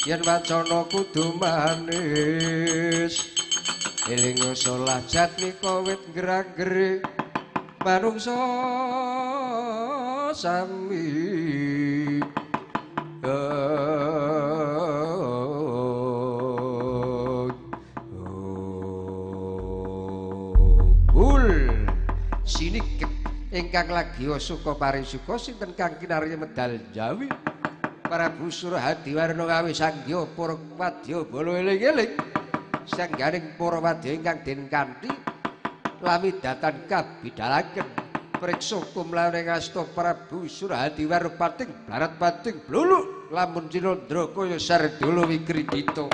Yen wacana kudu manis. Eling salah jatmika wit gerak-gerik manungsa sami. Hul sinik ingkang lagi suka parisuka sinten kang kinarya medal Jawi. Prabu Surahadiwarna ngawi sangya para wadya bala eling-eling sangganing para wadya ingkang den kanthi lami datan kabidalaken priksa kumlaning asta Prabu Surahadiwarna pating barat pating bluluk lamun cinandra kaya sardala wikridita.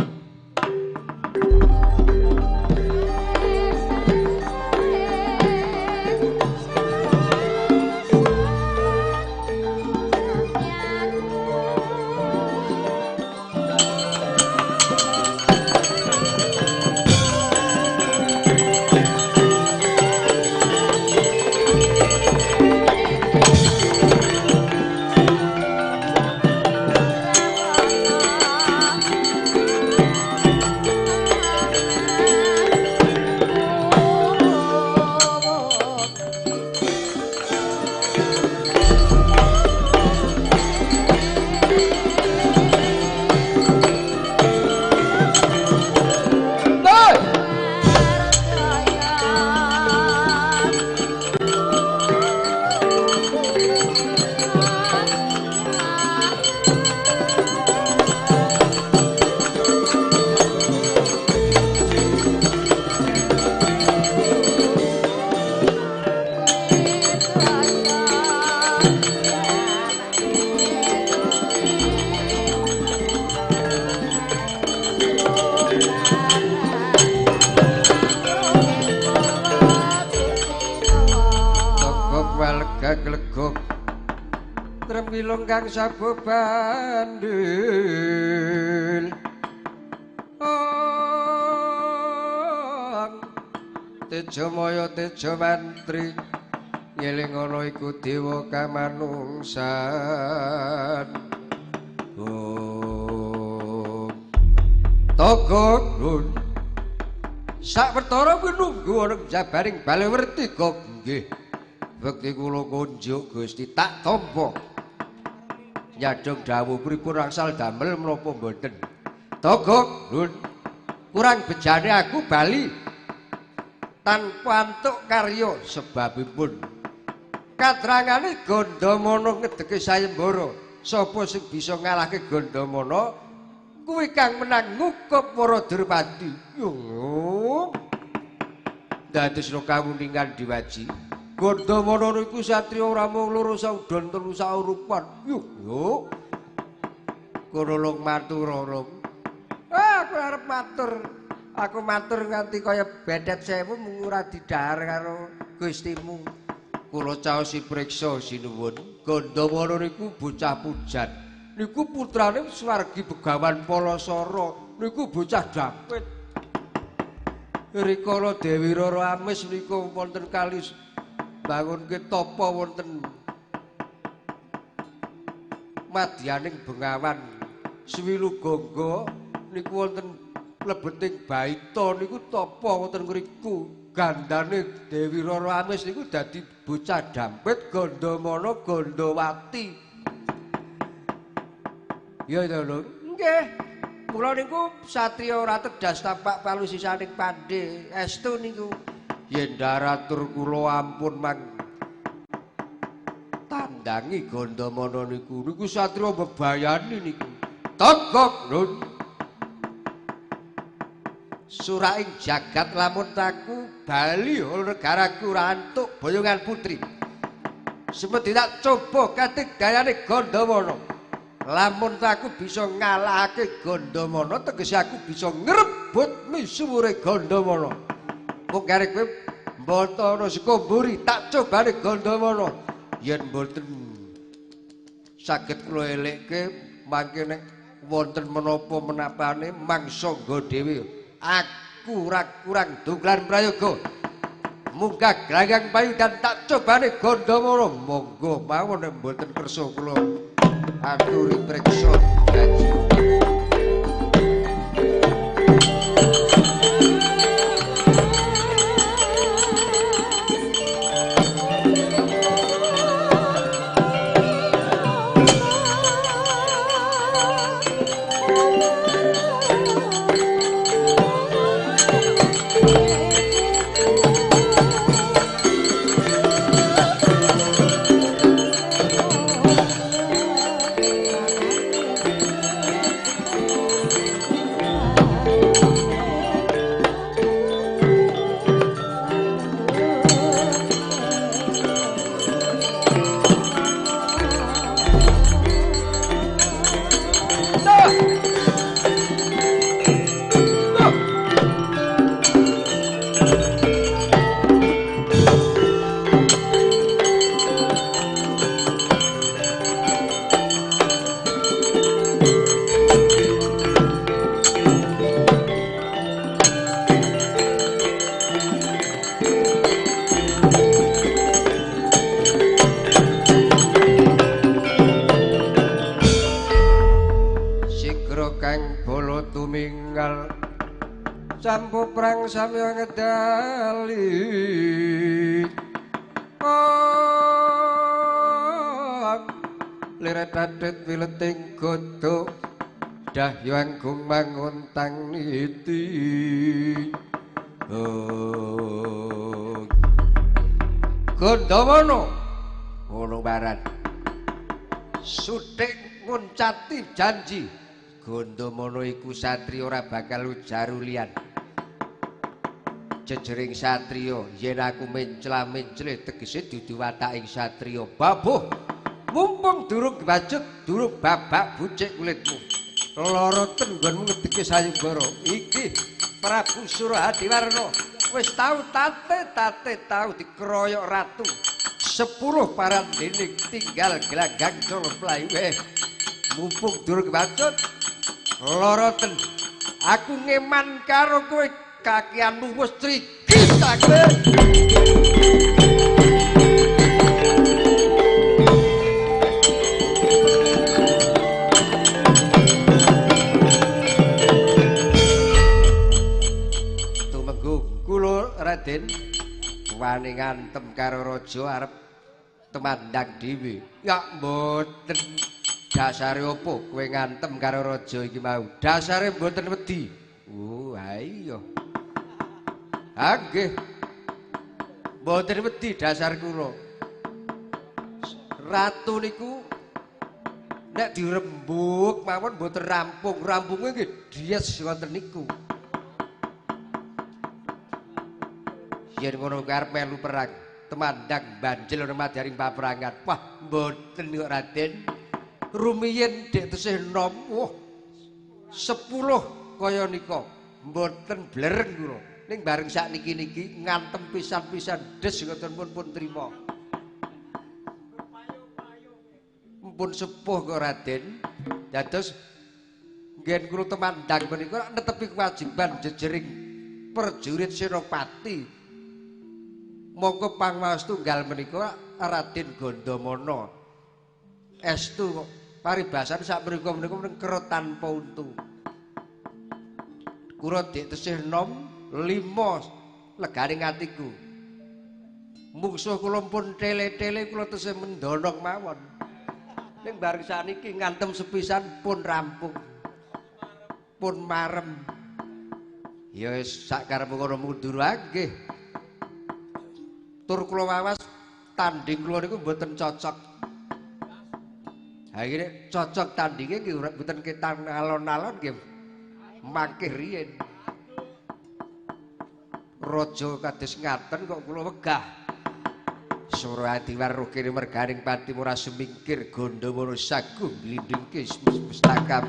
Kang sabo bandul ong tejo maya tejo mantri ngeling ana iku dewa kamanungsan. Om Togok nun sak pertara kuwi nunggu ana jabaring Balewerti kok nggih bekti kula kunjuk Gusti tak tampa. Nyadong dawuh pripun angsal damel menapa mboten. Togok nun kurang bejane aku bali tanpa antuk karya sebabipun katrangane Gandamana ngedeke sayembara. Sapa sing bisa ngalahke Gandamana kuwi kang menang ngukup para Drupadi. Yo dadosna kawuningan diwaji. Gandamana niku satriya ora mung loro saudon telu saurupan. Yo yo. Kono lung matur lung. Ah aku arep matur. Aku matur nganti kaya bedet sewu mung ora didhahar karo Gustimu. Kula caosi priksa sinuwun. Gandamana niku bocah pujan. Niku putrane swargi Begawan Palasara. Niku bocah dapit. Rikala Dewi Rara Amis niku wonten kali bangunke tapa wonten madyaning Bengawan Swilu Gangga niku wonten lebeting baita niku tapa wonten ngriku. Gandane Dewi Rara Amis niku dadi bocah dampit Gandamana Gandawati. Ya to lho. Nggih. Kula niku satriya ora tedas tapak palusisaning pandhe estu niku. Yen daratur kula ampun mang tandangi Gandamana niku niku satriya bebayani niku. Togok nun suraing jagat lamun taku bali negaraku ora antuk boyongan putri. Semedi tak coba katik dayane Gandamana. Lamun taku bisa ngalahake Gandamana tegese aku bisa ngrebut misuwure Gandamana. Mung karep kowe mbata ana saka mburi tak cobane Gandamana. Yen mboten saged kula elekke mangke nek wonten menapa menapane mangsa nggo dhewe. Aku ora kurang dunglan prayoga. Munggah glanggang payudan tak cobane Gandamana. Monggo mawon nek mboten kersa kula aturi priksa gaji. Campo perang samya ngedali. Liret adet wileting godhog dahyu anggung manguntang niti. Gondawana ngono baran suthik nguncati janji. Gondawana iku satriya ora bakal ujarulian. Jejering satriya yen aku mencla-menclih tegese dudu wataking satriya. Babuh mumpung durung bacut durung babak bucik kulitmu. Lara tenggonmu ngedeke sayembara. Iki Prabu Surahadiwarna wis tau tate-tate tau dikeroyok ratu. 10 parandene tinggal gelanggang colo mlayu. Mumpung durung bacut loroten aku ngeman karo kowe kakianmu wis trigis aku. Tumenggung kula Raden wani ngantem karo raja arep tumandang dhewe. Ya mboten. Dasare opo kowe ngantem karo raja iki mau? Dasare mboten wedi. Oh, ha iya. Ha nggih. Mboten wedi dasar kula. Ratu niku nek dirembug mawon mboten rampung, rampunge nggih dies ngoten niku. Yen ngono arep melu perang, temandang banjel ana madyaring paperangan. Wah, mboten kok Raden. Rumiyin dek tesih nom, wah 10 kaya nika mboten blereng kula. Ning bareng sakniki niki ngantem pisan-pisan des ngoten pun trima. Mpun sepuh kok Raden. Dados nggen kula temandang menika netepi kewajiban jejering prajurit Senopati. Monggo pangwaos tunggal menika Raden Gandamana. Estu kok paribasan sak mriku menika kera tanpa untu. Kula dik tesih nom 5 legane atiku. Mungsuh kula pun tele-tele kula tesih mendonong mawon. Ning bareng sakniki ngantem sepisan pun rampung. Pun marem. Ya wis sak karepmu ngono mundur nggih. Tur kula wawas tanding kula niku mboten cocok. Ha iki cocok tandinge nggih mboten ketang alon-alon nggih mangkih riyin. Raja kados ngaten kok kula wegah. Surahadiwar kene merganing pati ora sumingkir Gandamana saguh glindhingke pustaka.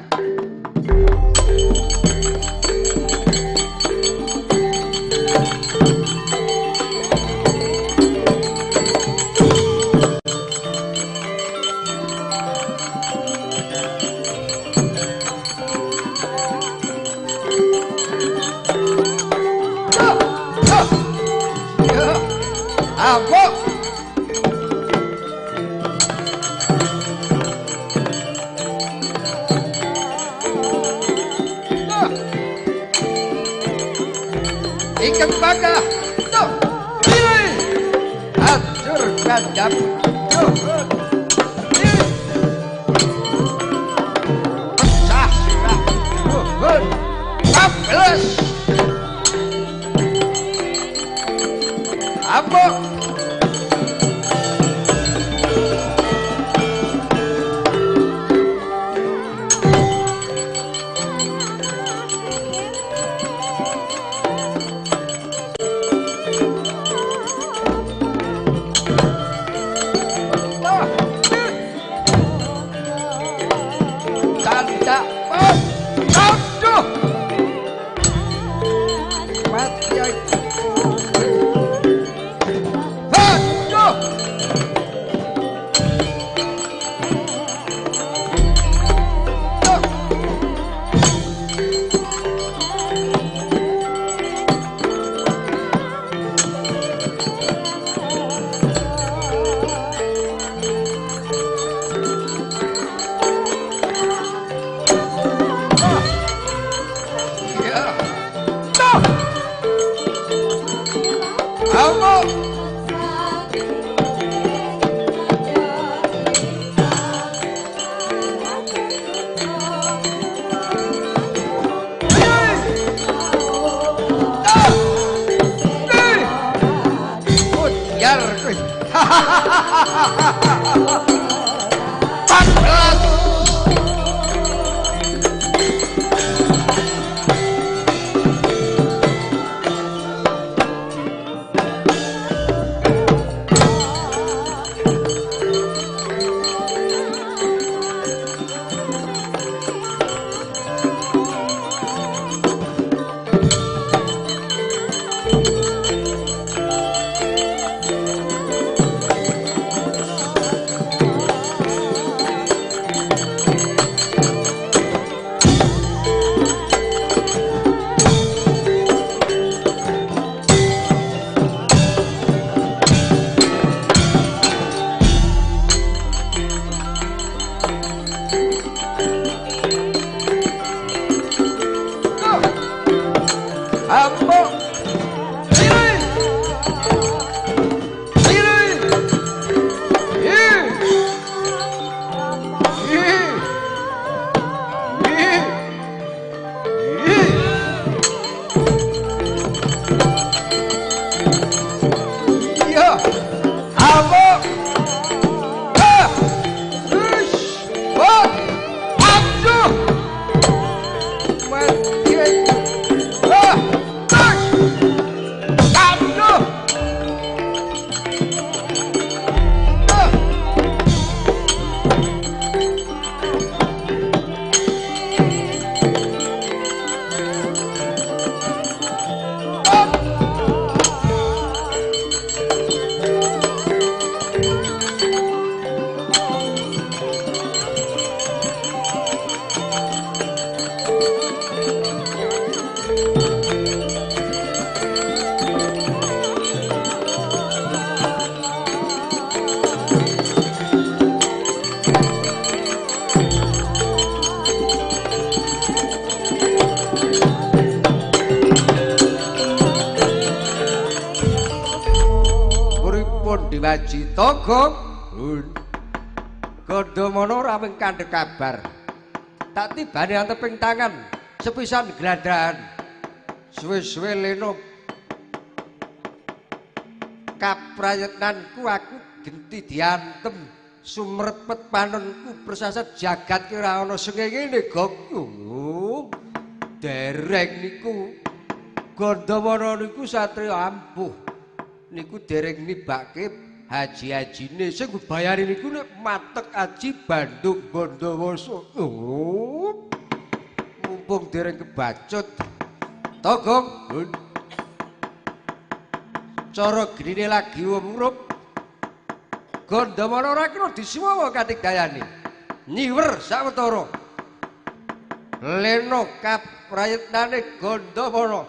14. Togong Gandamana ora mung kandhek kabar. Tak tibane anteping tangan sepisan glandrahan. Suwe-suwe leno kaprayitnanku aku genti diantem sumrepet panonku persasat jagat ki ora ana sing ngene Gong. Dereng niku Gandamana niku satriya ampuh. Niku dereng nibake haji-hajine sing bayari niku nek matek aji Bandung Bondowoso. Oh. Mumpung dereng kebacut. Togong. Cara grine lagi umrup. Gandamana ora kena disuwawa katigayane. Nyiwer sawetara. Leno kaprayitnane Gandamana.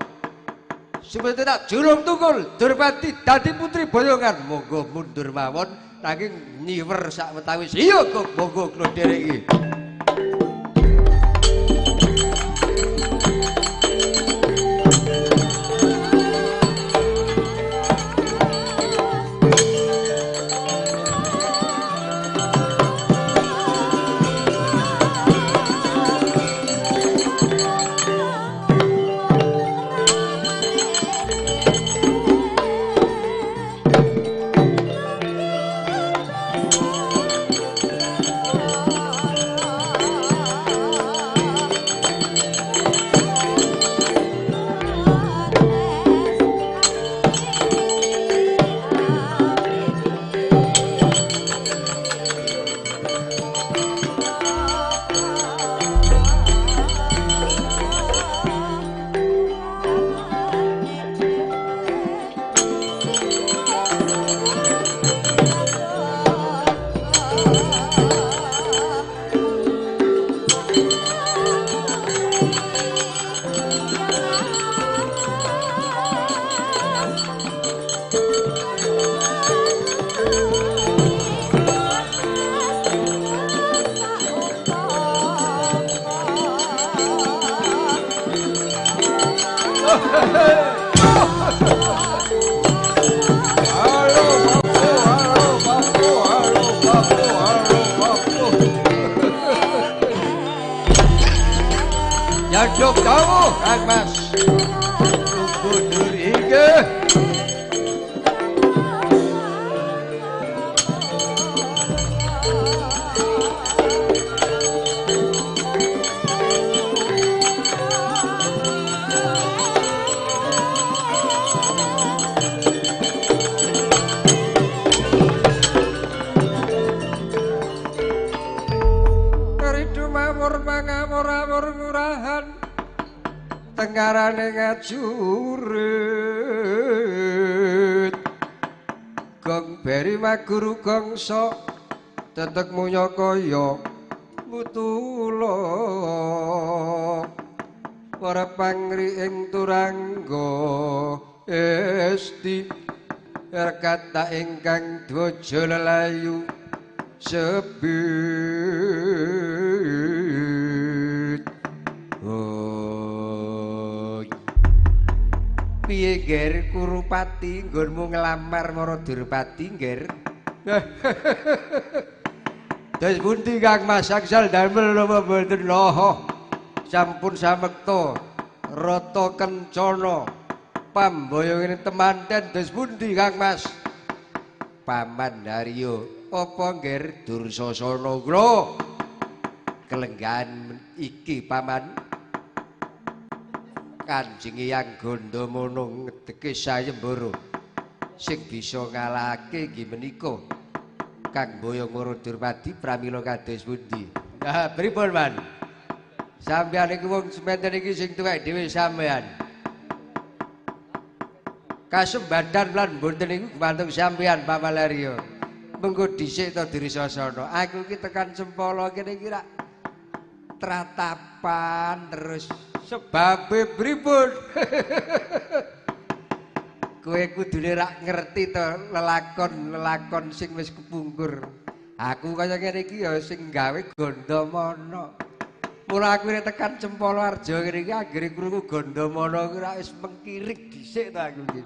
Seperti tak julung tungkul Durpati dadi putri boyongan monggo mundur mawon nanging nyiwer sakwetawis iya kok monggo kula dhereki. Yaduk dawuh Kang Mas. Mundur inggih. Mangawur mangawur awur murahan tengarane ngajurit. Gong beri maguru gongso tetek munya kaya mutula. Para pangri ing turangga esti kata ingkang dwaja lelayu sebit. Oh. Piye ger Kurupati nggonmu nglamar marang Durpati nger? Dos pundi Kang Mas angsal damel napa mboten loho? Sampun samekta rata kencana pamboyongene temanten dos pundi Kang Mas? Paman Haryo apa ngger Dursasana kula? Kelenggahan iki paman. Kanjeng Hyang Gandamana ngedeke sayembara sing bisa ngalahake inggih menika Kang Boyong Mara Durpadi pramila kados pundi? Nah, pripun, Man? Sampeyan iki wong sementen iki sing tuwek dhewe sampeyan. Kasembadan lan mboten niku gumantung sampeyan Paman Laryo. Mengko dhisik to Dursasana. Aku iki tekan Cempala kene iki rak tratapan terus. Sebabe pripun? Kowe kudune rak ngerti to lelakon-lelakon sing wis kepungkur. Aku kaya ngene iki ya sing gawe Gandamana. Mula aku nek tekan Cempala Arja ngene iki anggere krungu Gandamana kuwi rak wis mengkirik dhisik to aku iki.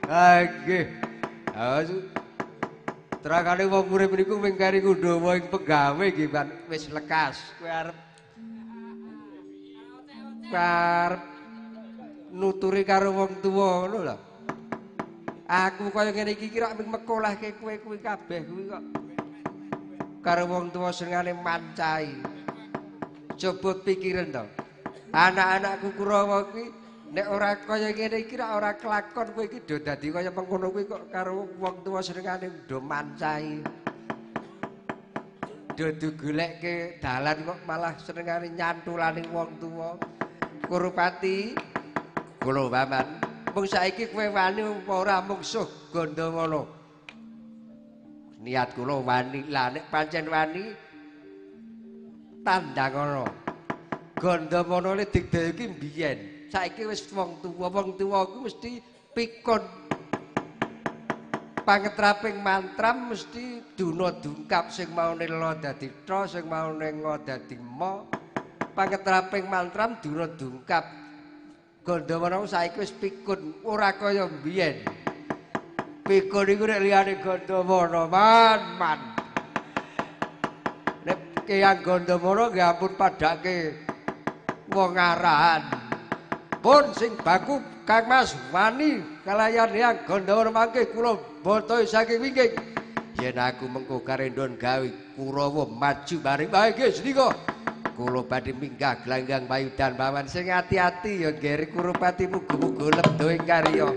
Ha nggih. Ha terakane wong urip niku mung kari ngundhawa ing pegawe nggih Pan. Wis lekas kowe arep nuturi karo wong tuwa ngono lho. Aku kaya ngene iki ki rak mung mekolahke kowe kuwi kabeh kuwi kok. Karo wong tuwa senengane mancai. Coba pikirin to. Anak-anakku Kurawa kuwi nek ora kaya ngene iki rak ora kelakon kowe iki do dadi kaya mengkono kuwi kok karo wong tuwa senengane do mancai. Do digolekke dalan kok malah senengane nyantulane wong tuwa. Kurupati kula paman, mung saiki kowe wani apa ora mungsuh Gandamana? Niat kula wani. Lah nek pancen wani tandangana. Gandamana le digdaya iki mbiyen. Saiki wis wong tuwa, wong tuwa kuwi mesti pikun. Pangetraping mantram mesti duna dungkap sing maune la dadi tha, sing maune nga dadi ma. Pangetraping mantram duna dungkap. Gandamana saiki wis pikun, ora kaya mbiyen. Pikun iku nek liyane Gandamana, man, man. Nek Kyang Gandamana nggih ampun padhake wong arahan. Pun sing baku Kang Mas wani kalayan Hyang Gandamana mangke kula botohi saking wingking. Yen aku mengko karendon gawe Kurawa maju maring bae nggih sendika. Kula badhe minggah glanggang payudan paman sing ati-ati ya Nger Kurupati muga-muga lebda ing karya.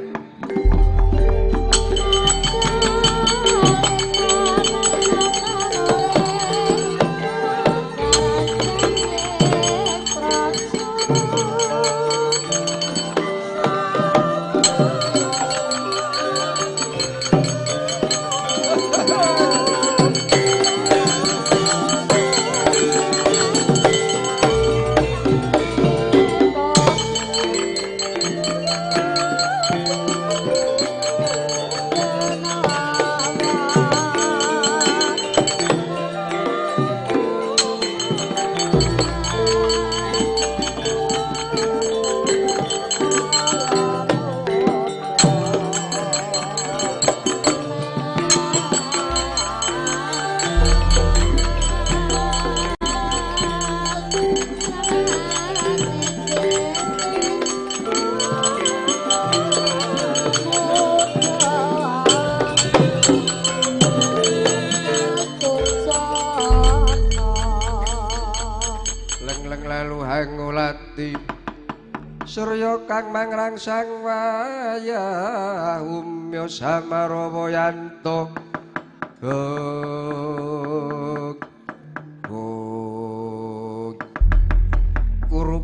Surya kang mangrangsang wayah umya samarawa yanto.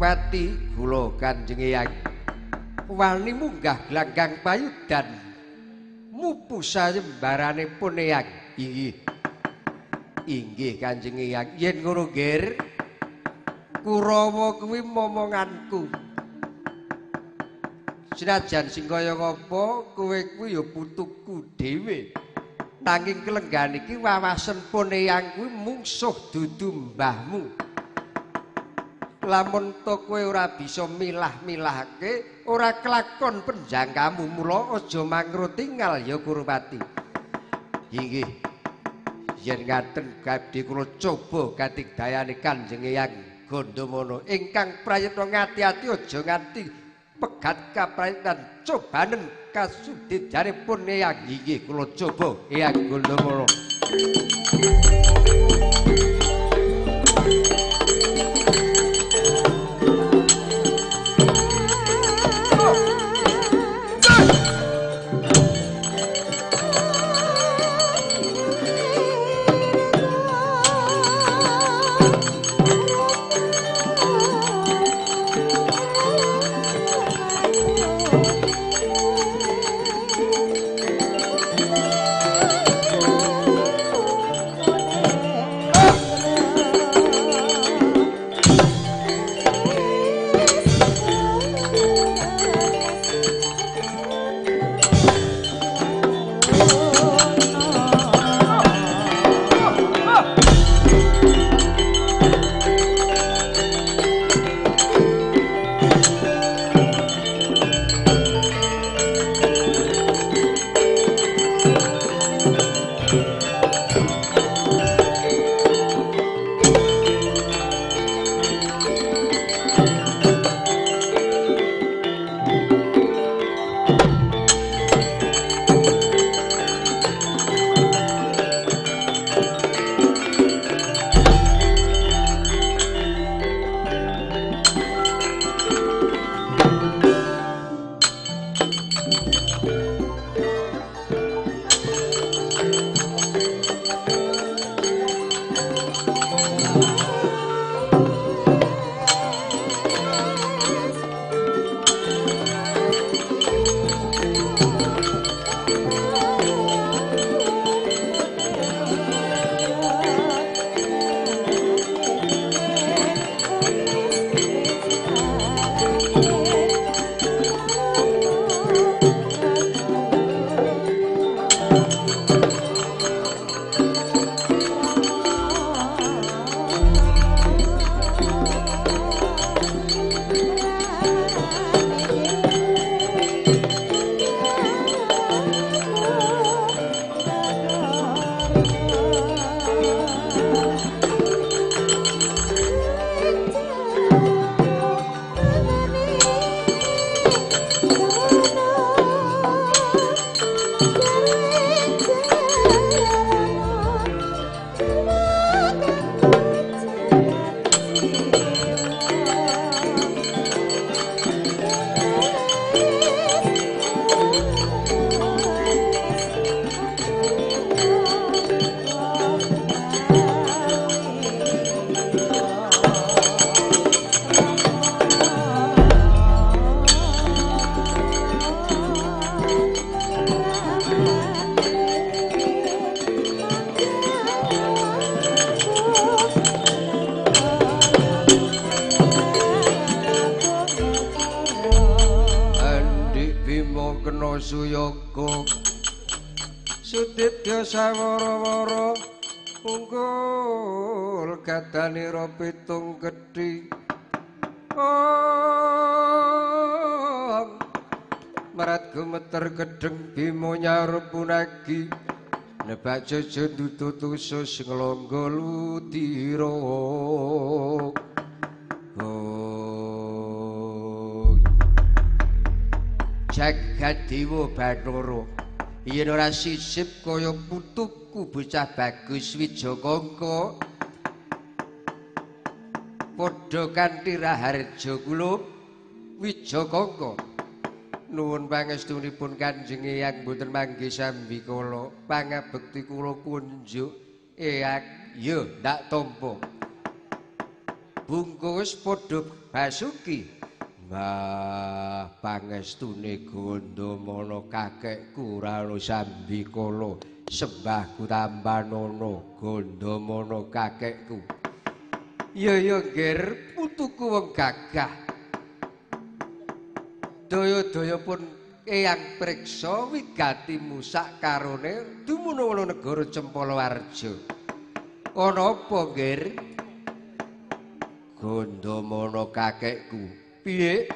Kurupati kula Kanjeng Eyang wani munggah glanggang payudan mupu sayembaranipun Eyang. Inggih. Inggih Kanjeng Eyang. Yen ngono nggir Kurawa kuwi momonganku. Senajan sing kaya ngapa kowe kuwi ya putuku dhewe. Nanging kelenggan iki wawasen pun Eyang kuwi mungsuh dudu mbahmu. Lamun to kowe ora bisa milah-milahke, ora kelakon penjangkamu, mula aja mangro tingal ya Kurupati. Inggih. Yen ngaten gabdi kula coba katigdayane Kanjeng Eyang Gandamana ingkang prayitna ngati-ati aja nganti pegat kaprayitnan cobanen kasudijanipun Eyang. Inggih kula coba Eyang Gandamana. Suyoga Sudidya sawara-wara unggul gadanira pitung gedhi om marat gumeter gedheng Bima nyarup punagi nebak jeje ndutut usus nglonggo ludira. Jagat Dewa Bathara yen ora sisip kaya putuku bocah bagus Wijakangka padha kanthi raharja kula Wijakangka. Nuwun pangestunipun Kanjeng Eyang mboten manggi sambikala pangabekti kula kunjuk Eyang ya ndak tampa. Bungkus padha basuki. Mbah pangestune Gandamana kakekku ora ana sambikala, sembahku tampanana Gandamana kakekku. Ya ya ngger, putuku wong gagah. Daya-daya pun eyang priksa wigatimu sakarone dumunung ana negara Cempalawarja. Ana apa ngger? Gandamana kakekku, piye?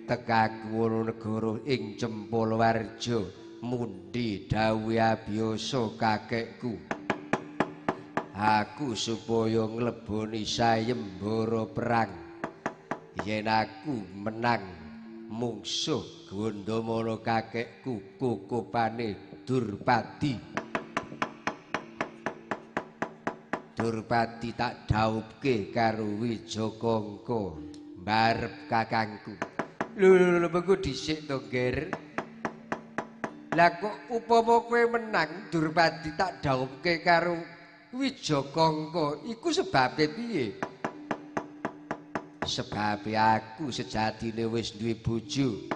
Tekaku ana negara ing Cempalawarja, mundi dawuhe abiyasa kakekku. Aku supaya ngleboni sayembara perang. Yen aku menang mungsuh Gandamana kakekku kukupane Durpadi. Durpadi tak dhaupke karo Wijakangka mbarep kakangku. Lho lho lho mengko dhisik to, Ngger. Lah kok upama kowe menang Durpadi tak dhaupke karo Wijakangka iku sebabe piye? Sebabe aku sejatine wis duwe bojo.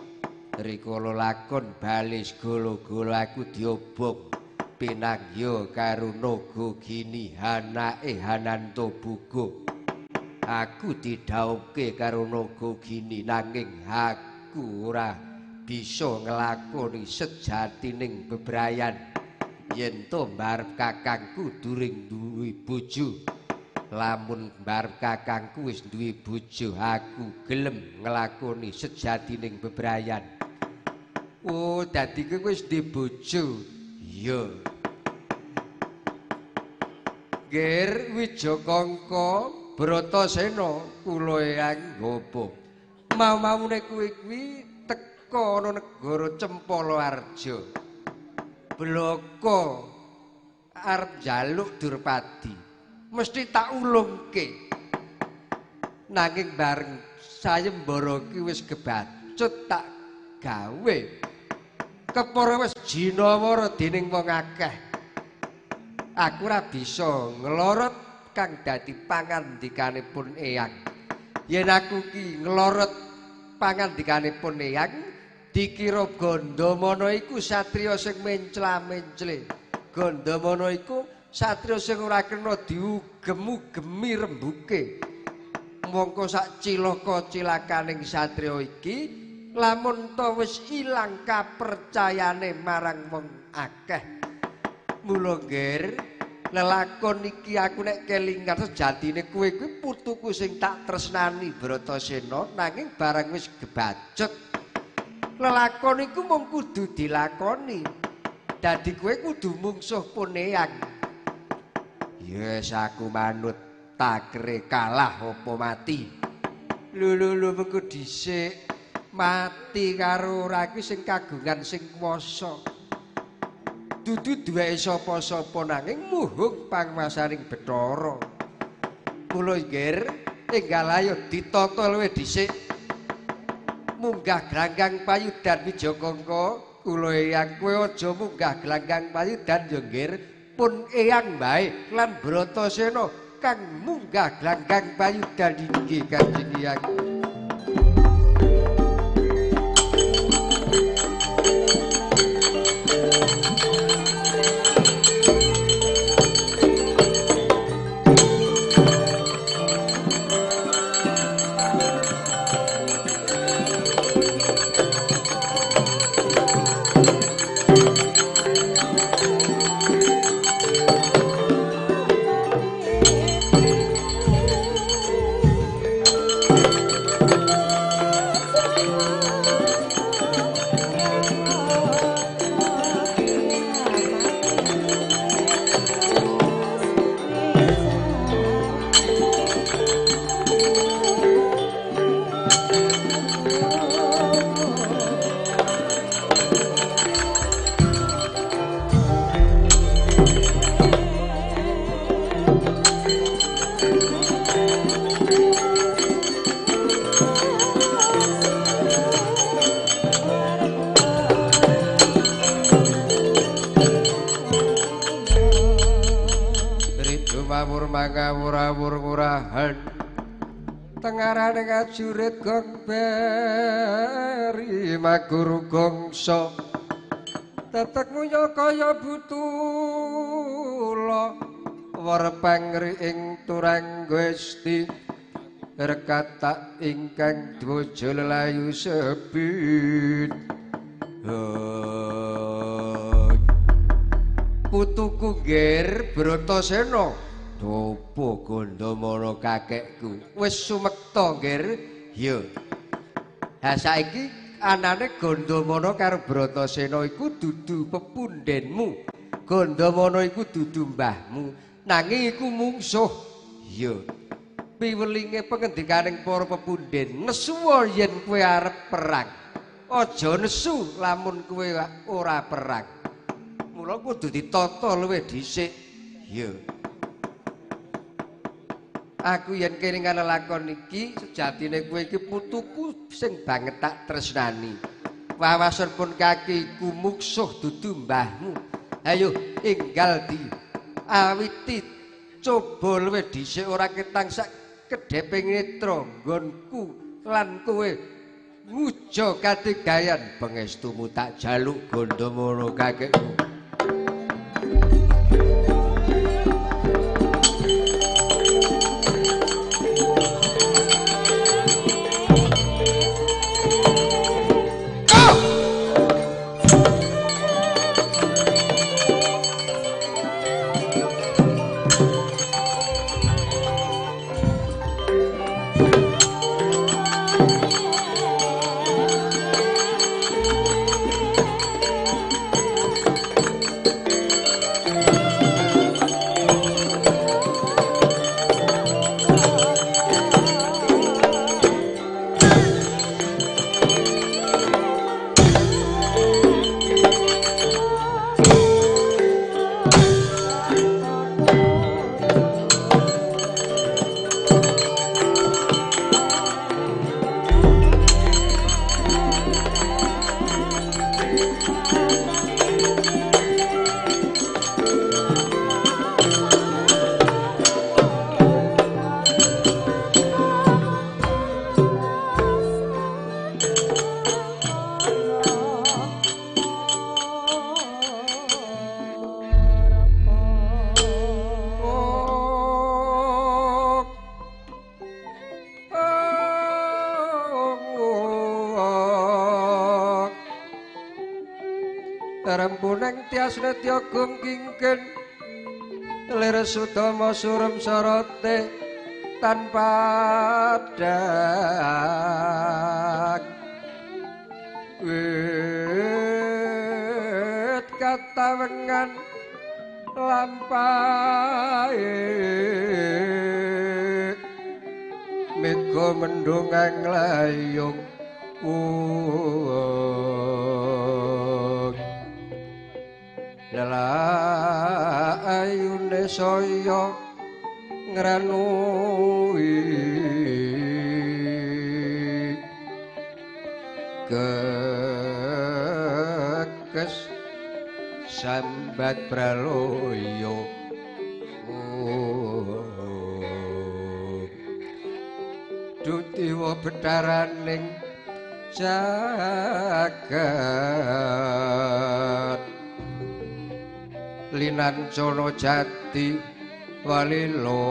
Rikala lakon balis golo-golo aku diobong pinangya karo Naga Gini anake Hanantoboga. Aku didhaupke karo Naga Gini nanging aku ora bisa nglakoni sejatining bebrayan. Yen to mbarep kakangku during duwe bojo. Lamun mbarep kakangku wis duwe bojo, aku gelem nglakoni sejatining bebrayan. Oh, dadi kowe wis duwe bojo. Iya. Ger Wijakangka Bratasena kula eyang ngopo? Mau-maune kowe kuwi teka ana negara Cempalawarja. Bloko arep njaluk Durpadi. Mesti tak ulungke. Nanging bareng sayembara ki wis kebacut tak gawe. Kepara wis jinawara dening wong akeh. Aku ora bisa nglorot kang dadi pangandikanipun eyang. Yen aku ki nglorot pangandikanipun eyang, dikira Gandamana iku satriya sing mencla-mencle. Gandamana iku satriya sing ora kena diugem-ugemi rembuke. Mongko sak cilaka-cilakaning satriya iki lamun ta wis ilang kapercayane marang wong akeh. Mula ngger, lelakon iki aku nek kelingan sejatine kowe kuwi putuku sing tak tresnani Bratasena, nanging barang wis gebacut. Lelakon iku mung kudu dilakoni. Dadi kowe kudu mungsuh pun eyang. Yes, aku manut takre kalah apa mati. Lho lho lho mengko dhisik mati karo ora kuwi sing kagungan sing kuwasa. Dudu duweke sapa-sapa nanging muhung panguwasaning Bathara. Mula ngger enggal ayo ditata luwih dhisik. Munggah glanggang payudan Wijakangka, kula eyang kowe aja munggah glanggang payudan ya ngger, pun eyang bae lan Bratasena kang munggah glanggang payudan inggih Kanjeng Eyang. Mangawur-awur ngurahan Tengarane ngajurit gong beri maguru gongso tetek nguyo kaya butula werpang ri ing turang Gusti rekatak ingkang dwaja lelayu sebit. Putuku Nger Bratasena. Dopo Gandamana kakekku wis sumekta Nger. Ya. Ha saiki anane Gandamana karo Bratasena iku dudu pepundhenmu. Gandamana iku dudu mbahmu, nanging iku mungsuh. Ya. Piwelinge pengendikaning para pepundhen, nesuwa yen kowe arep perang. Aja nesu lamun kowe ora perang. Mula kudu ditata luwih dhisik. Ya. Aku yen kelingan lelakon iki sejatine kowe iki putuku sing banget tak tresnani. Wawasan pun kakiku muksuh dudu mbahmu. Ayo enggal di awiti coba luwih dhisik ora ketang sak kedheping netra nggonku lan kowe nguja katigayan pangestumu tak jaluk Gandamana kakekku. Rempuneng tias netya gong kingken lir sudama surem sorote tanpa dak wit katawengan lampahe mega mendungang layung. Lala ayune saya ngranui kekes sambat praloyo. Dutiwa betaraning jagat linancana jati walilo.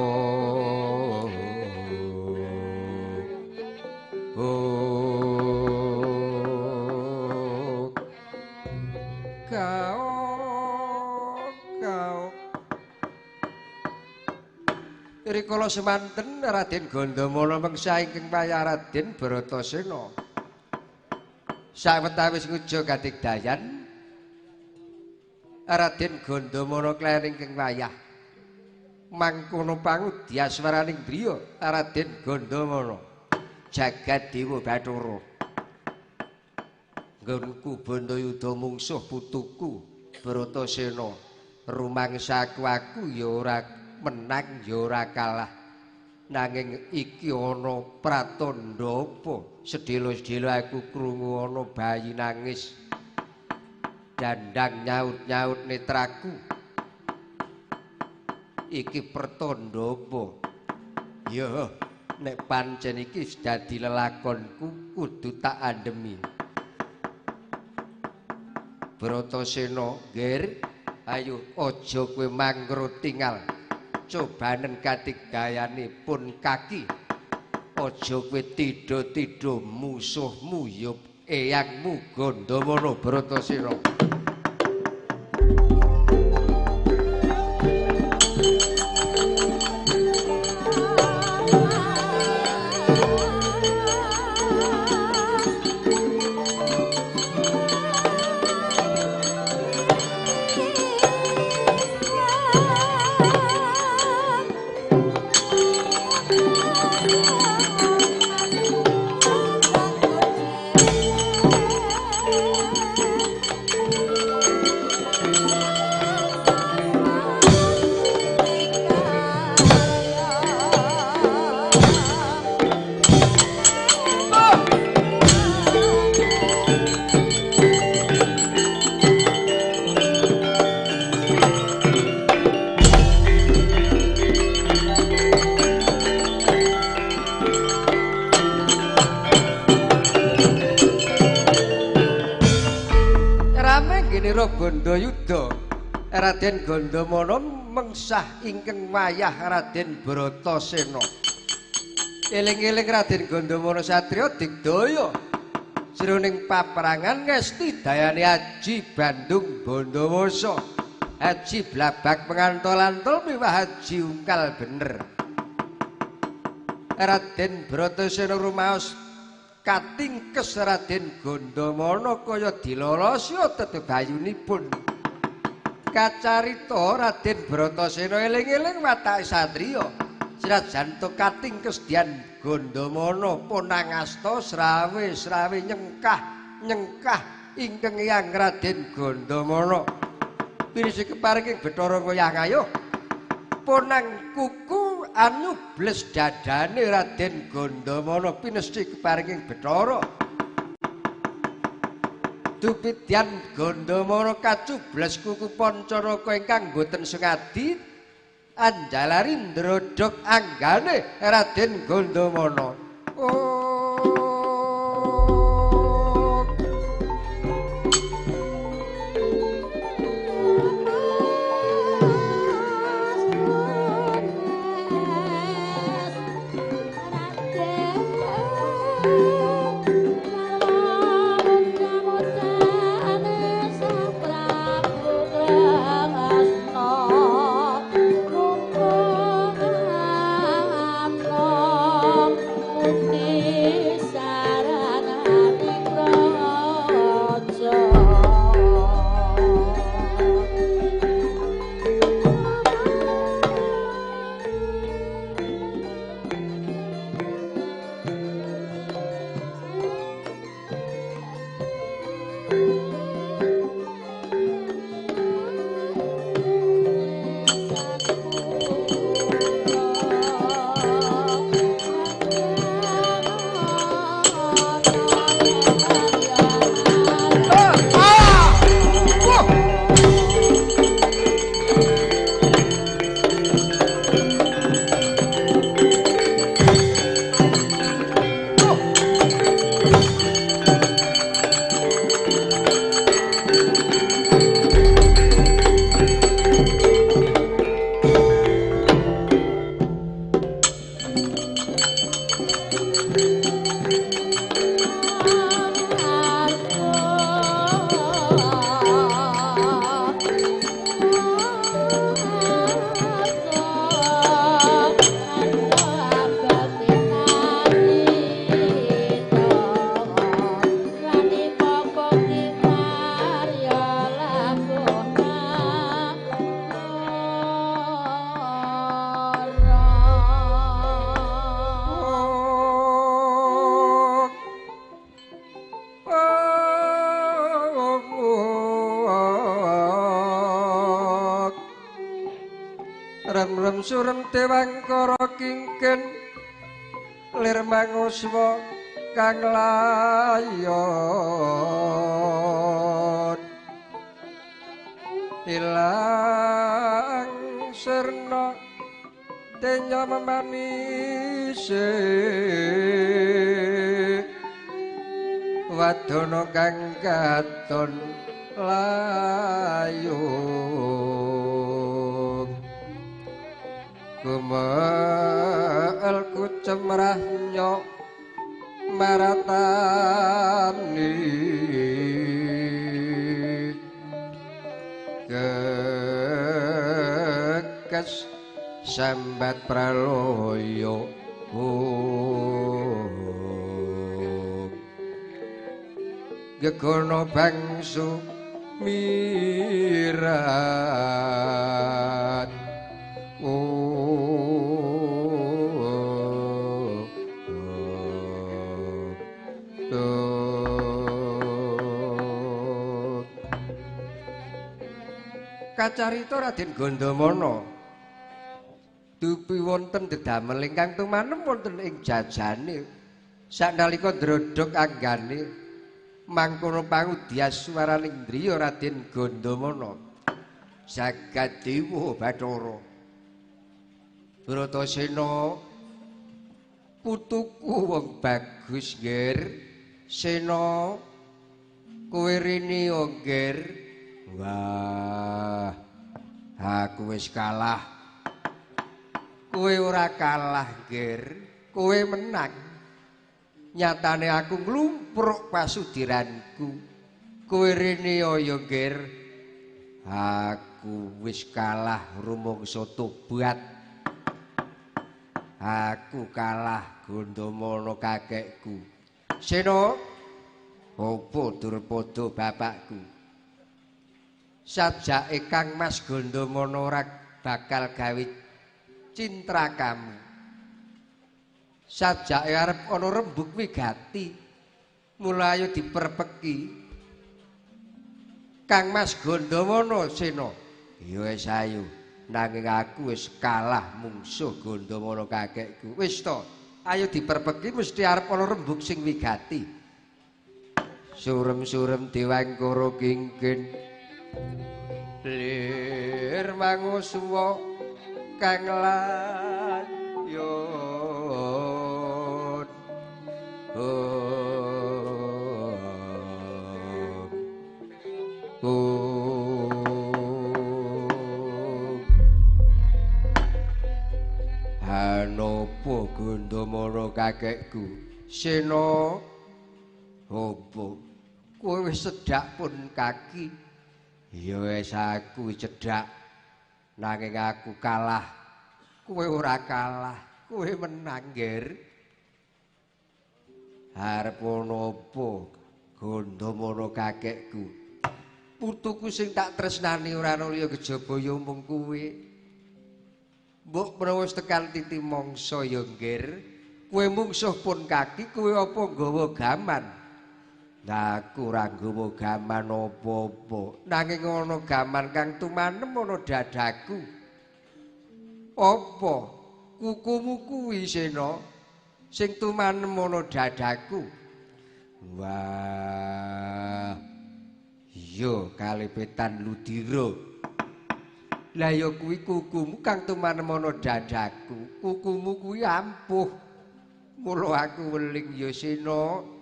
Kau kau rikala semanten Raden Gandamana mengsa ingkang payah Raden Bratasena sawetawis nguja kadigdayan Raden Gandamana klen ingkang wayah mangkono pangudyaswaraning griya Raden Gandamana jagat dewa Bathara nggonku Bandayuda mungsuh putuku Bratasena rumangsaku aku ya ora menang ya ora kalah nanging iki ana pratandha apa sedhela-sedhela aku krungu ana bayi nangis dandang nyaut-nyaut netraku iki pertanda apa? Ya Nek pancen iki wis dadi lelakonku kudu tak andhemi. Bratasena, Ngger, ayo aja kowe mangro tingal. Cobanen katigayane pun kaki. Aja kowe tidho-tidho musuhmu ya eyangmu Gandamana Bratasena. Gandayuda Raden Gandamana mengsah ingkang wayah Raden Bratasena. Eling-eling Raden Gandamana satriya digdaya jroning paperangan ngesti dayane Aji Bandung Bondowoso, Aji Blabak Pengantol-antol miwah Aji Ungkal bener. Raden Bratasena rumaos katingkes Raden Gandamana kaya dilolosya tetebayunipun. Kacarita Raden Bratasena eling-eling watake satriya senajan to katingkes Dian Gandamana ponangasta srawe-srawe nyengkah nyengkah ingkang Eyang Raden Gandamana. Pinisi keparing Bathara ngoyah ngayuh ponang kuku anubles dadane Raden Gandamana pinesti keparinging Bathara. Dupidyan Gandamana kacubles kuku Pancanaka ingkang boten sengadi anjalari ndrodhog anggane Raden Gandamana. Oh. Rem-rem surem dewangkara kingken lir manguswa kang layon ilang sirna Tenya memanise wadana kang katon layung kumel kucemrah nyok maratani kekes sambat praloyo gegono bangsu mirat. Kacarita Raden Gandamana dupi wonten dedamel ingkang tumanem wonten ing jajane saknalika ndrodhok anggane mangkono pangudyas swaraning driya Raden Gandamana jagat dewa Bathara Bratasena putuku wong bagus nggir Sena kowe rene nggir. Wah, aku wis kalah. Kowe ora kalah, Ger. Kowe menang. Nyatane aku nglumpruk pasudiranku. Kowe rene ya, Ger. Aku wis kalah rumangsa tobat. Aku kalah Gandamana kakekku. Sena, opo Durpada bapakku? Sajake Kang Mas Gandamana ora bakal gawe cintra kamu. Sajake arep ana rembug wigati. Mula ayo diperpeki. Kang Mas Gandamana Sena, ya wis ayo. Nanging aku wis kalah mungsuh Gandamana kakekku. Wis to, ayo diperpeki mesti arep ana rembug sing wigati. Surem-surem dewangkara kingkin lir mangusuwa kang layon. Hanopo Gandamana kakekku Sena opo kowe wis sedak pun kaki. Ya wis aku cedhak nanging aku kalah. Kowe ora kalah, kowe menang, Ger. Arep ana apa Gandamana kakekku? Putuku sing tak tresnani ora ana liya kejaba ya mung kowe. Mbok menawa wis tekan titi mangsa ya, Ger. Kowe mungsuh pun kaki, kowe apa nggawa gaman? Lah aku ora nggawa gaman apa-apa. Nanging ana gaman kang tumanem ana dadaku. Apa kukumu kuwi Sena sing tumanem ana dadaku? Wah. Iya kalepetan ludira. Lah ya kuwi kukumu kang tumanem ana dadaku. Kukumu kuwi ampuh. Mula aku weling ya Sena.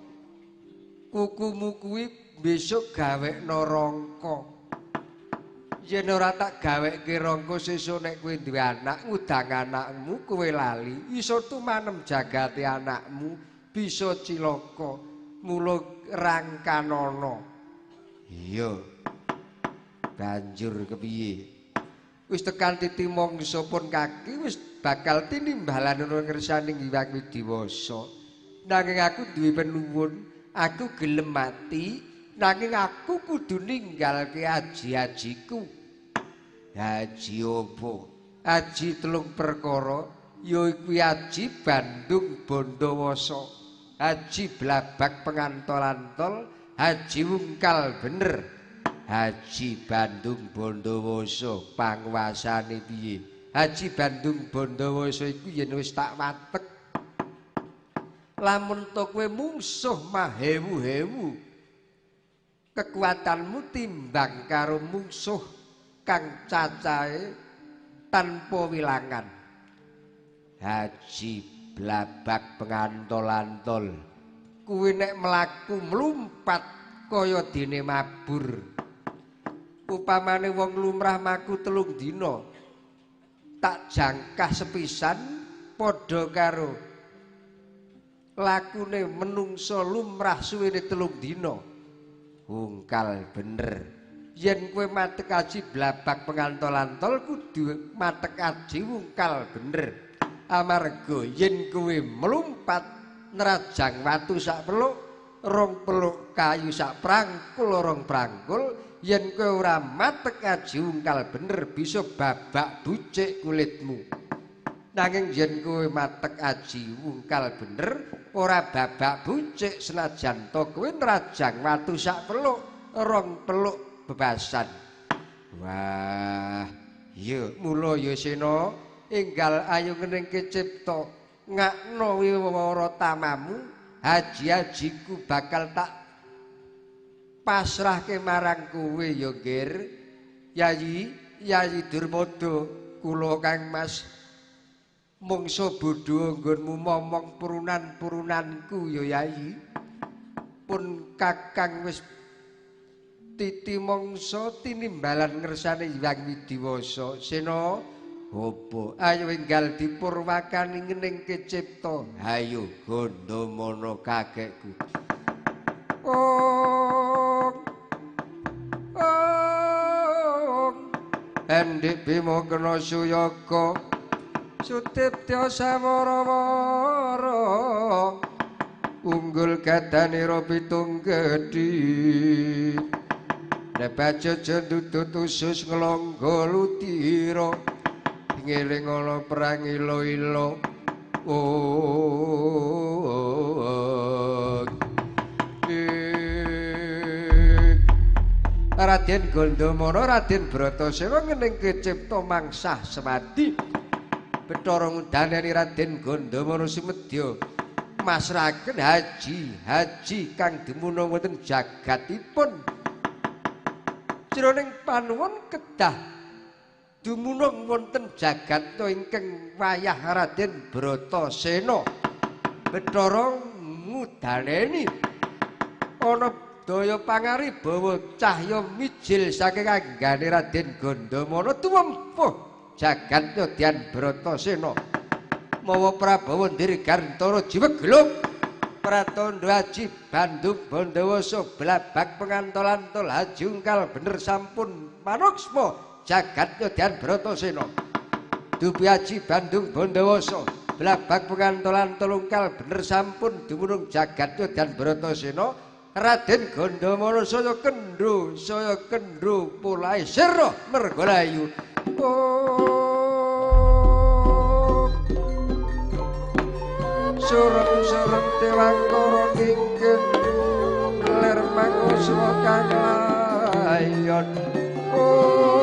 Kukumu kuwi besok gawekno rangka. Yen ora tak gawekke rangka sesuk nek kowe duwe anak ngudang anakmu kowe lali iso tumanem jagate anakmu bisa cilaka. Mula rangkanana. Iya. Banjur kepiye? Wis tekan titi mangsa pun kaki wis bakal tinimbalan ana ngersaning Hyang Widiwasa. Nanging aku duwe penuwun. Aku gelem mati nanging aku kudu ninggalke aji-ajiku. Aji opo? Aji telung perkara ya iku aji Bandung Bondowoso, aji Blabak Pengantol-antol, aji Wungkal bener. Haji Bandung Bondowoso panguasane piye? Haji Bandung Bondowoso iku yen wis tak watek. Lamun to kowe mungsuh mahewu-hewu, kekuatanmu timbang karo mungsuh kang cacahe tanpa wilangan. Haji Blabak pengantol-antol kuwi nek mlaku mlumpat kaya dene mabur. Upamane wong lumrah maku 3 dina tak jangkah sepisan padha karo lakune menungso lumrah suwene 3 dina. Ungkal bener. Yen kowe matek aji Blabak pengantol-antol kudu matek aji wungkal bener. Amarga yen kowe mlumpat nerajang watu sak peluk, rong peluk kayu sak prangkul, rong prangkul, yen kowe ora matek aji wungkal bener bisa babak bucik kulitmu. Nanging yen kowe matek aji wungkal bener ora babak bucik senajan to kowe nerajang watu sak peluk, rong peluk bebasan. Wah, iya mula ya Sena enggal ayo ngeningke cipta ngakno wiwara tamamu, haji-hajiku bakal tak pasrahke marang kowe ya Nggir. Yayi, Yayi Durmada, kula Kang Mas mungsa bodho nggonmu momong purunan-purunanku ya Yayi. Pun Kakang wis titi mangsa tinimbalan ngersane Hyang Widiwasa. Sena opo? Ayo enggal dipurwakani ngeningke cipta. Hayo Gandamana kakekku. Ong ong endhik Bima kena suyaga sutiptya sawara-wara unggul gadanira pitung gedhi nebajaja ndutut usus nglangga ludira ngeling ana perang ilo-ilo. Raden Gandamana Raden Bratasena ngeningke cipta mangsah semadi. Bathara ngudaneni Raden Gandamana sumedya masrahaken haji-haji kang dumunung wonten jagatipun. Jroning panuwun kedah dumunung wonten jagat ingkang wayah Raden Bratasena. Bathara ngudaneni ana daya pangaribawa cahya mijil saking anggane Raden Gandamana tumempuh jagat Yodyan Bratasena. Mawa Prabawa Dirgantara jiwegluk Pratandha Aji Bandung Bandawasa Blabak pengantol-antol haji ungkal bener sampun manuksma jagat Yodyan Bratasena. Dupi Aji Bandung Bandawasa Blabak pengantol-antol ungkal bener sampun dumunung jagat Yodyan Bratasena. Raden Gandamana saya kendho polahe sirah mergolayu. Surem-surem tewangkara kingkir lir manguswa kang layon. Oh,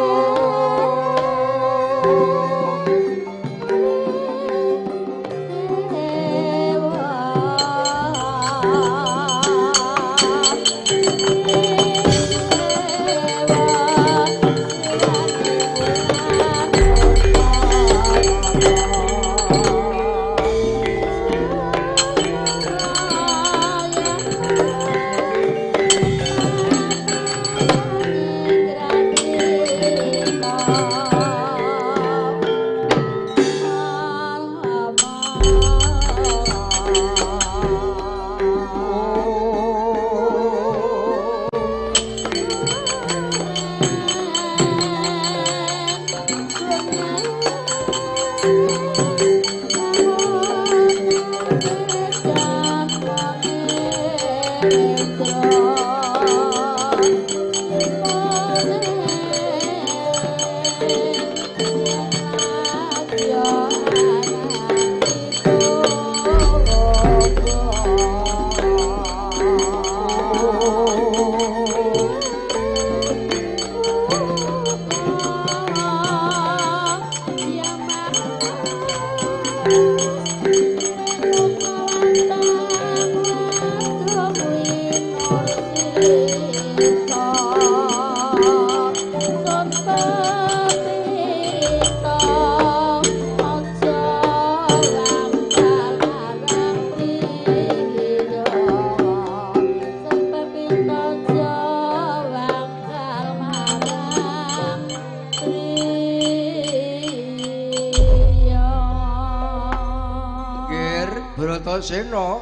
Bratasena.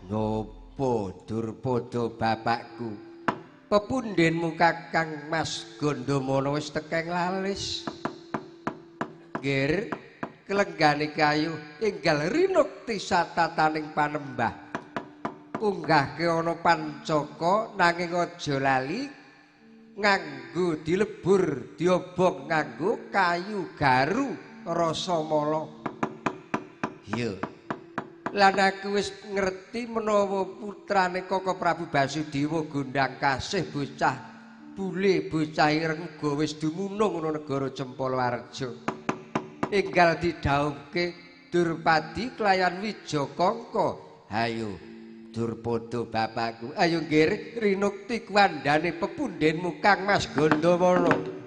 Napa Durpada bapakku? Pepundhenmu Kakang Mas Gandamana wis tekeng lalis. Nggir, kelenggane kayu enggal rinukti satataning panembah. Unggahke ana pancaka nanging aja lali nganggo dilebur diobong nganggo kayu garu rasamala. Iya. Lan aku wis ngerti menawa putrane Kaka Prabu Basudewa Gondang Kasih bocah bule bocah ireng uga wis dumunung ana negara Cempalawarja. Enggal didhawuhke Durpadi kelayan Wijakangka. Hayo Durpada bapakku, ayo nggir rinukti kuwandane pepundhenmu Kang Mas Gandamana.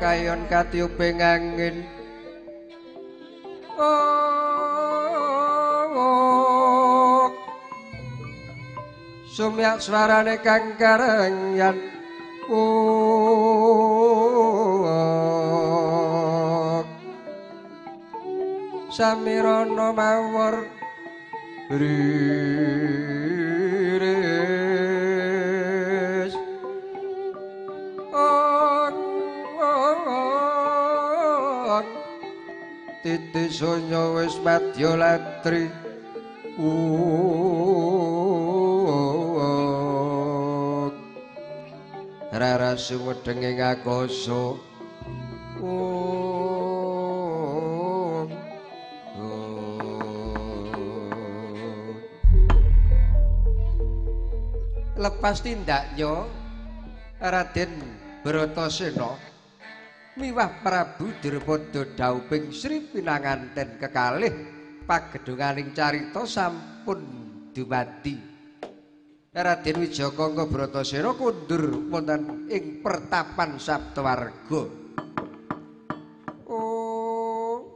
Kayon katiuping angin. Oh, sumyak suarane kang karengyan. Oh, samirana mawar riris. Titi sonya wis madya latri. Rara sumedheng ing akasa. Lepas tindaknya Raden Bratasena miwah Prabu Drupada dhauping Sri pinanganten kekalih pagedhunganing carita sampun dumadi. Raden Wijakangka Bratasena kundur wonten ing pertapan Saptawarga. Oh,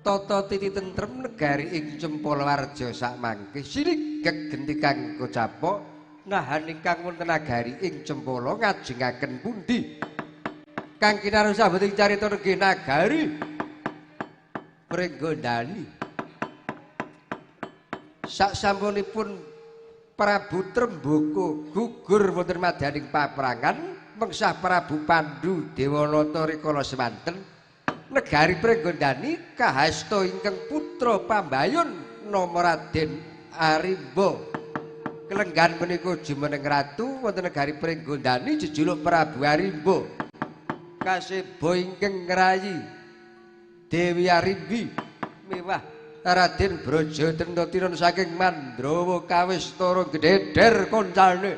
tata titi tentrem negari ing Cempalawarja sakmangke silig gegenti kang kocapok nahan ingkang wonten nagari ing Cempala ngajengaken pundi kang kinaru sambeting carita nggih nagari Pringgondani. Sak sampunipun Prabu Tremboko gugur wonten madyaning paprangan mengsah Prabu Pandu Dewanata rikala semanten negari Pringgondani kahasta ingkang putra pambayun nama Raden Arimba. Kelenggan menika jumeneng ratu wonten negari Pringgondani jejuluk Prabu Arimba. Kaseba ingkang ngrayi Dewi Arimbi miwah Raden Braja Tenta saking Mandrawa kawistara gededer koncane.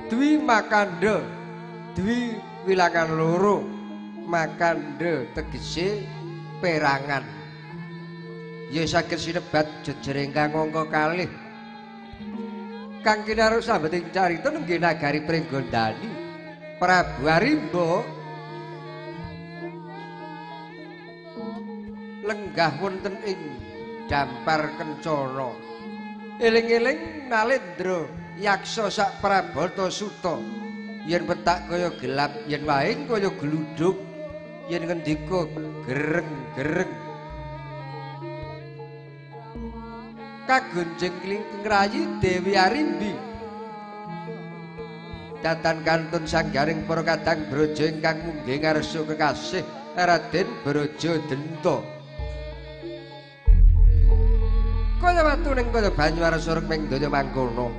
Dwi Makanda, Dwi wilangan loro, Makanda tegese perangan. Ya saged sinebat jejer ingkang angka kalih. Kang kinaruk sambeting carita nenggih nagari Pringgondani. Prabu Arimba lenggah wonten ing Dampar Kencana. Eling-eling Nalendra yaksa sak Prabata Suta, yen petak kaya gelap, yen waing kaya gluduk, yen ngendika gereng-gereng. Kagonjeng klingking rayi Dewi Arimbi. Datan kantun sanggaring para kadang braja ingkang munggih ngarsa kekasih Raden Braja Denta. Kaya watu ning kaya banyu arsa reng daya mangkono.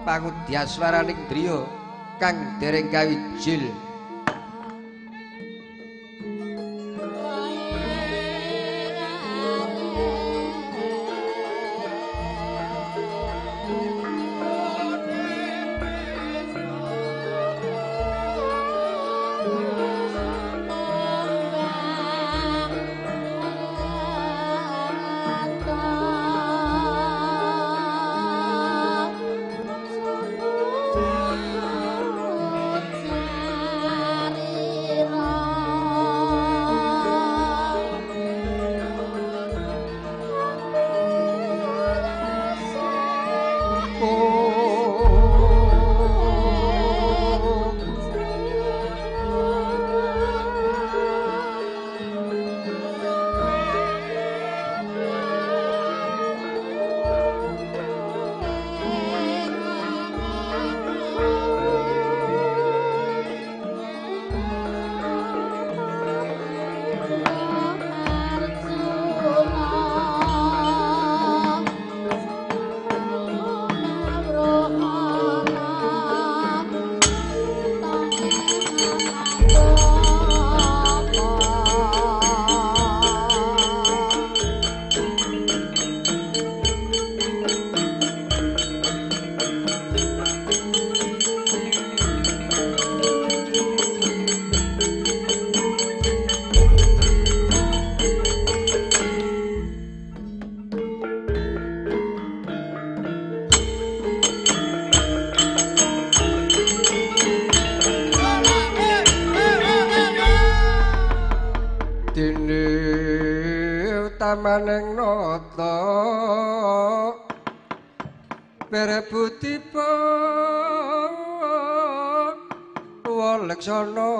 Pangudyaswaraning driya kang dereng kawijil. Tamaning nata perebutipun Waleksana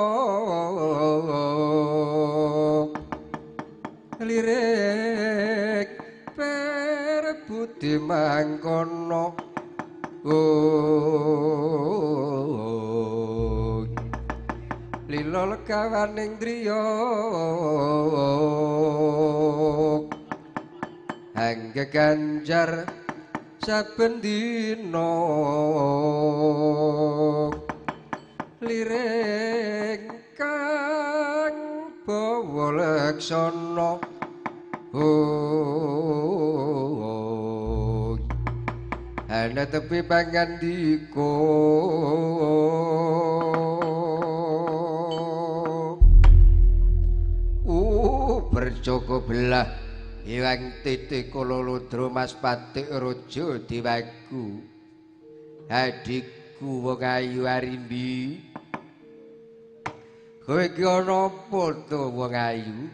lirik perebute mangkono lila legawaning driya angge ganjar saben dina liring kang bawa leksana ana tepi pangandika berjoko belah iwang titik kala ludra Mas Patik Raja Dewaku adikku wong ayu Arimbi kowe iki ana apa to wong ayu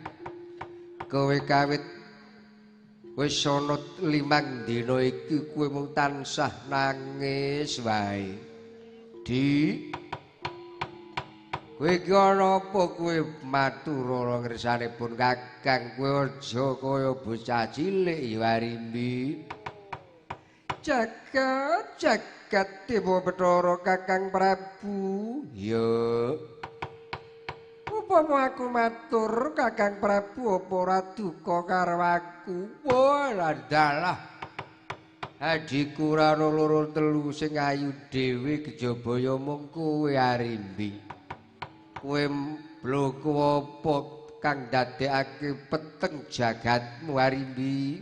kowe kawit wis ana 5 dina iki kowe mung tansah nangis wae di kowe iki ana apa kowe matur ora ngersanipun Kakang kowe aja kaya bocah cilik ya Arimbi jagat jagat dewa Bathara Kakang Prabu ya upama aku matur Kakang Prabu apa ora duka karo aku wah dalah adikku ora ana loro telu sing ayu dhewe kejaba ya mung kowe Arimbi kowe bloko apa kang dadekake peteng jagatmu Arimbi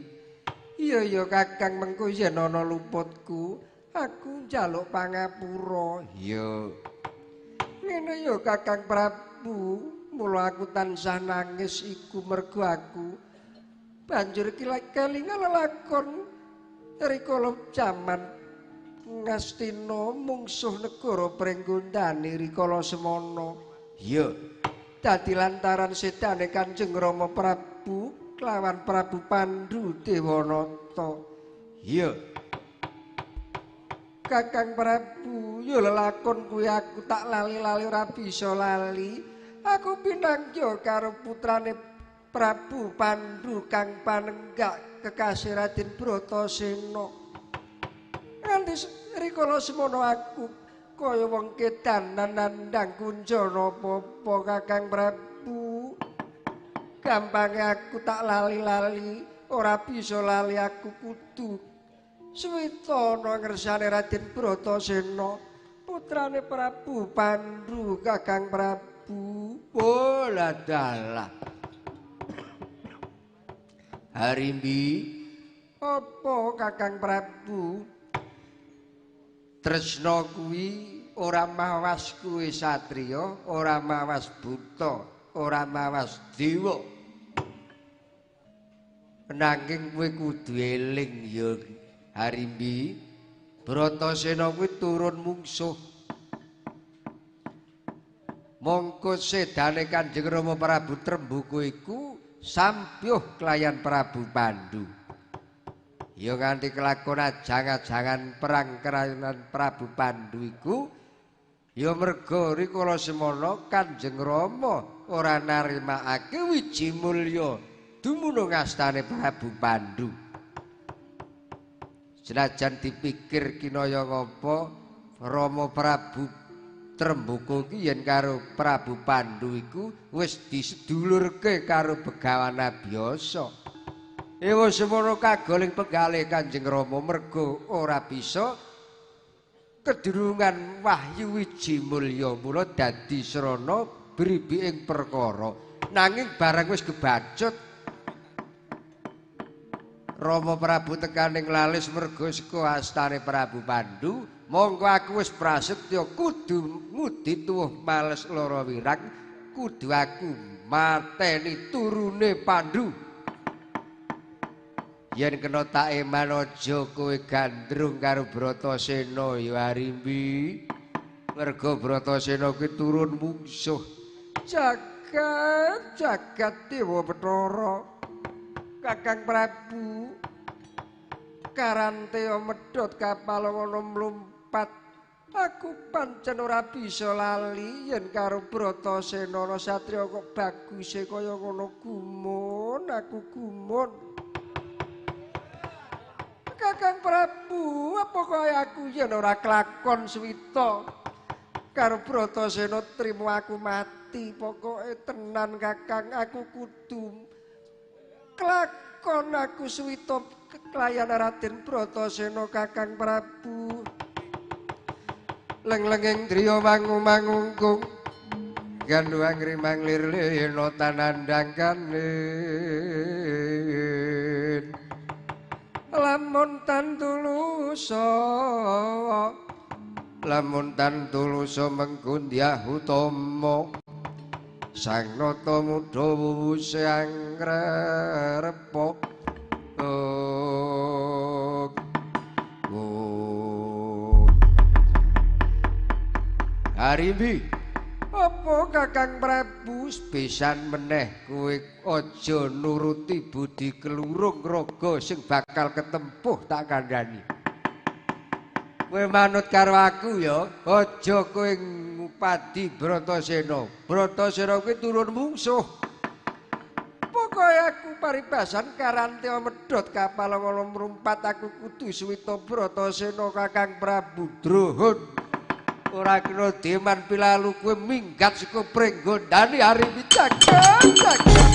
iya ya Kakang mengko yen ana luputku aku njaluk pangapura iya ngene ya Kakang Prabu mula aku tansah nangis iku mergo aku banjur kelingan lelakon rikala jaman Ngastina mungsuh negara Pringgondani rikala semono iya dadi lantaran sedane Kanjeng Rama Prabu kelawan Prabu Pandu Dewanata iya Kakang Prabu ya lelakon kuwi aku tak lali-lali ora bisa lali aku pinangya karo putrane Prabu Pandu kang panenggak kekasih Raden Bratasena nganti rikala semono aku kaya wong kedanan nandhang kunjana apa-apa Kakang Prabu gampange aku tak lali-lali ora bisa lali aku kudu switana ngersane Raden Bratasena putrane Prabu Pandu Kakang Prabu oh ladalah Arimbi apa Kakang Prabu tresna kuwi ora mawas kuwi satriya ora mawas buta ora mawas dewa nanging kowe kudu eling ya Arimbi Bratasena kuwi turun mungsuh mongko sedane Kanjeng Rama Prabu Tremboko iku sampyuh kelayan Prabu Pandu ya nganti kelakon ajang-ajangan perang kerayonan Prabu Pandu iku ya merga rikala semono Kanjeng Rama ora narimakake wiji mulya dumunung astane Prabu Pandu senajan dipikir kinaya ngapa Rama Prabu Tremboko iki yen karo Prabu Pandu iku wis disedulurke karo Begawan Abiyasa ewa semono kagoling penggalih Kanjeng Rama merga ora bisa kedurungan wahyu wiji mulya mula dadi srana bribiking perkara nanging barang wis kebacut Rama Prabu tekaning lalis merga saka astane Prabu Pandu mongko aku wis prasetya kudu ngudi tuwuh males lara wirang kudu aku mateni turune Pandu yen kena tak eman aja kowe gandrung karo Bratasena ya Arimbi merga Bratasena kuwi turun mungsuh jagat jagat dewa Bathara Kakang Prabu, Karanteya medhot kapal ngono mlumpat. Aku pancen ora bisa lali yen karo Bratasena ana satriya kok baguse kaya ngono gumun, aku gumun. Kakang Prabu, apa kaya aku yen ora kelakon suwita karo Bratasena trimo aku mati. Pokoke tenan Kakang, aku kudu kelakon aku suwita kelayan Raden Bratasena Kakang Prabu. Leng-lenging driya mangu-mangungkung ganduang rimang lir lena tanandang kanin. Lamun tan tulusa, lamun tan tulusa mengkundyah utama sang nata mudha wuwuse angrerepa. Harimbi, apa Kakang Prabu pisan meneh kowe aja nuruti budi kelurung raga sing bakal ketempuh tak kandhani. Kowe manut karo aku ya, aja kowe ngupadi Bratasena. Bratasena kuwi turun mungsuh. Pokoke aku paribasan Karanteya medhot kapal ngono mrumpat aku kudu suwita Bratasena Kakang Prabu Druhun. Ora kena deman pilalu kowe minggat saka pringgondane Harimbi jagat jagat.